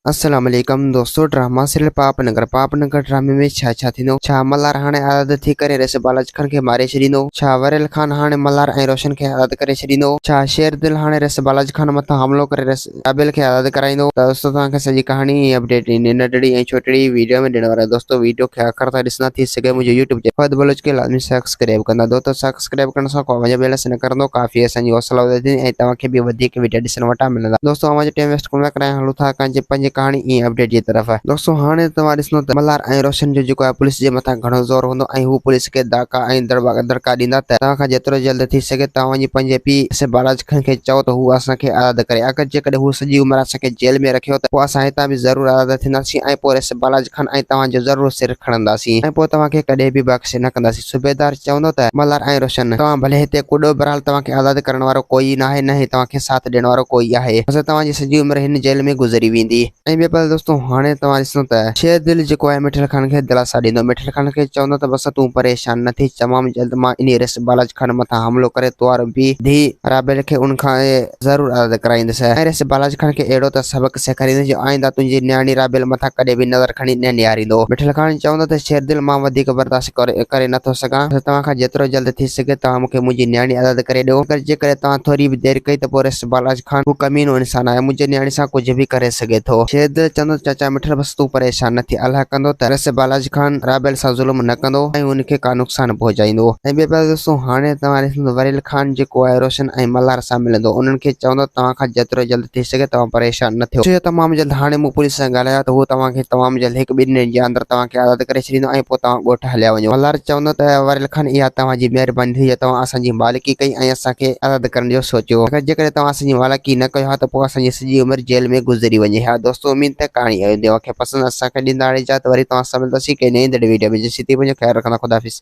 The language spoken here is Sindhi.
السلام عليڪم دوستو ڊراما سيريل پاپ نگر پاپ نگر ڊرامي ۾ ڇا ڇا ٿيندو ڇا ملهار هاڻي آزاد ٿي ڪري رئيس بالاچ خان کي ماري ڇڏيندو ڇا وريل خان هاڻي ملهار ۽ روشن کي آزاد ڪري ڇڏيندو ڇا شير دل هاڻي رئيس بالاچ خان مٿان حملو ڪري رئيس قابل کي آزاد ڪرائيندو ته دوستو توهان کي سڄي ڪهاڻي ۽ اپڊيٽ هن ننڍڙي ۽ ڇوٽڙي ويڊيو ۾ ڏيڻ وارا دوستو ويڊيو کي آخر تائين ڏسندا ٿي سگهي منهنجو يوٽيوب چينل فهد بلوچ کي لازمي سبسڪرائب ڪندا دوستو سبسڪرائب ڪرڻ سان ڪو اوهان جو به لس نه ڪرندو ڪافي اسان جي حوصلا افزائي ٿيندي ۽ توهان کي به وڌيڪ وڊيا ڏسڻ وٽان ملندا دوستو اوهان جو ٽيم ويسٽ ڪونه ڪرايان هلون ٿا ڪنهنجي پنهنجي ڪهاڻي ۽ اپڊيٽ جي طرف. دوستو هاڻي توهان ڏسندو ته ملهار ۽ روشن جو جيڪو آهي پوليس جي مٿان گهڻو زور هوندو ۽ هو پوليس کي داڪا ۽ دڙڪا ڏيندا ته توهان کان جيترو جلد ٿي سگهي توهان وڃي پنهنجي پيء سي بالاچ خان کي چئو ته هو اسان کي آزاد ڪري اگر جيڪڏهن هو سڄي عمر اسان کي جيل ۾ رکيو ته پوء اسان هتان به ضرور آزاد ٿينداسين ۽ پوء ريس بالاچ خان ۽ توهان جو ضرور سر کڻنداسين ۽ پوء توهان کي ڪڏهن به بخش نه ڪنداسين. صوبيدار چوندو ته، ملهار ۽ روشن، توهان ڀلي هتي ڪڏو، بهرحال توهان کي آزاد ڪرڻ وارو ڪوئي ناهي، نه ئي توهان کي ساٿ ڏيڻ وارو ڪوئي آهي. بس توهان جي سڄي عمر هن جيل ۾ گذري ويندي. ۽ ٻئي پاسي دوستو هاڻي توهان ڏسندو ته شير دل جيڪو آهي مٺل خان کي دلاسا ڏيندو. مٺل خان کي چوندو ته بس تون پريشان نه ٿي، تمام جلد مان انهي رس بالاچ خان مٿان حملو ڪري توهار بي ڌيء رابيل کي ان کان ضرور آزاد ڪرائيندس ۽ رس بالاچ خان کي اهڙو ته سبق سيکاريندس جو آئنده تنهنجي نياڻي رابيل مٿان ڪڏهن به نظر کڻي نه نهاريندو. مٺل خان چوندو ته شيردل مان وڌيڪ برداشت ڪري نه ٿو سگهان. بس توهان کان جيترو جلد ٿي سگهي توهان مون کي منهنجي نياڻي آزاد ڪري ڏيو. اگر جيڪڏهن توهان ٿوري به دير ڪئي ته پوء رس بالاچ خان هو ڪمينو انسان آهي منهنجي نياڻي سان ڪجهه به ڪري سگهي ٿو. شيردل چوندو ته چاچا مٺل بس تون پريشان نه ٿي. الله ڪندو ته رس بالاچ خان رابيل سان ظلم نه ڪندو ۽ هن کي ڪا نقصان پهچائيندو. ۽ ٻئي پاسي دوستو هاڻي توهان ڏسندو وريل خان جيڪو آهي روشن ۽ ملهار سان ملندو انهن کي چوندو توهان کان جيترو جلد ٿي سگهي توهان پريشان نه ٿيو ڇو جو تمام جلد هاڻي مون پوليس سان ڳالهايو ته هو توهان کي تمام جلد هڪ ٻن ڏينهن جي اندر توهان کي آزاد ڪري ڇڏيندو ۽ پوء توهان ڳوٺ هليا وڃو ملهار چوندو ته وريل خان اها توهان جي مهرباني ٿي جو توهان اسان جي مالڪي ڪئي ۽ اسان کي آزاد ڪرڻ جو سوچيو اگر جيڪڏهن توهان اسان جي مالڪي نه ڪيو ها ته پوء اسان جي سڄي عمر جيل ۾ گذري وڃي ها دوستو اميد ته ڪهاڻي اوهان کي پسند اسان کي ڏيندا اجازت وري توهان سان ملنداسين ڪنهن نئين ايندڙ ويڊيو ۾ جيسين تائين پنهنجو خيال رکندا خداحافظ.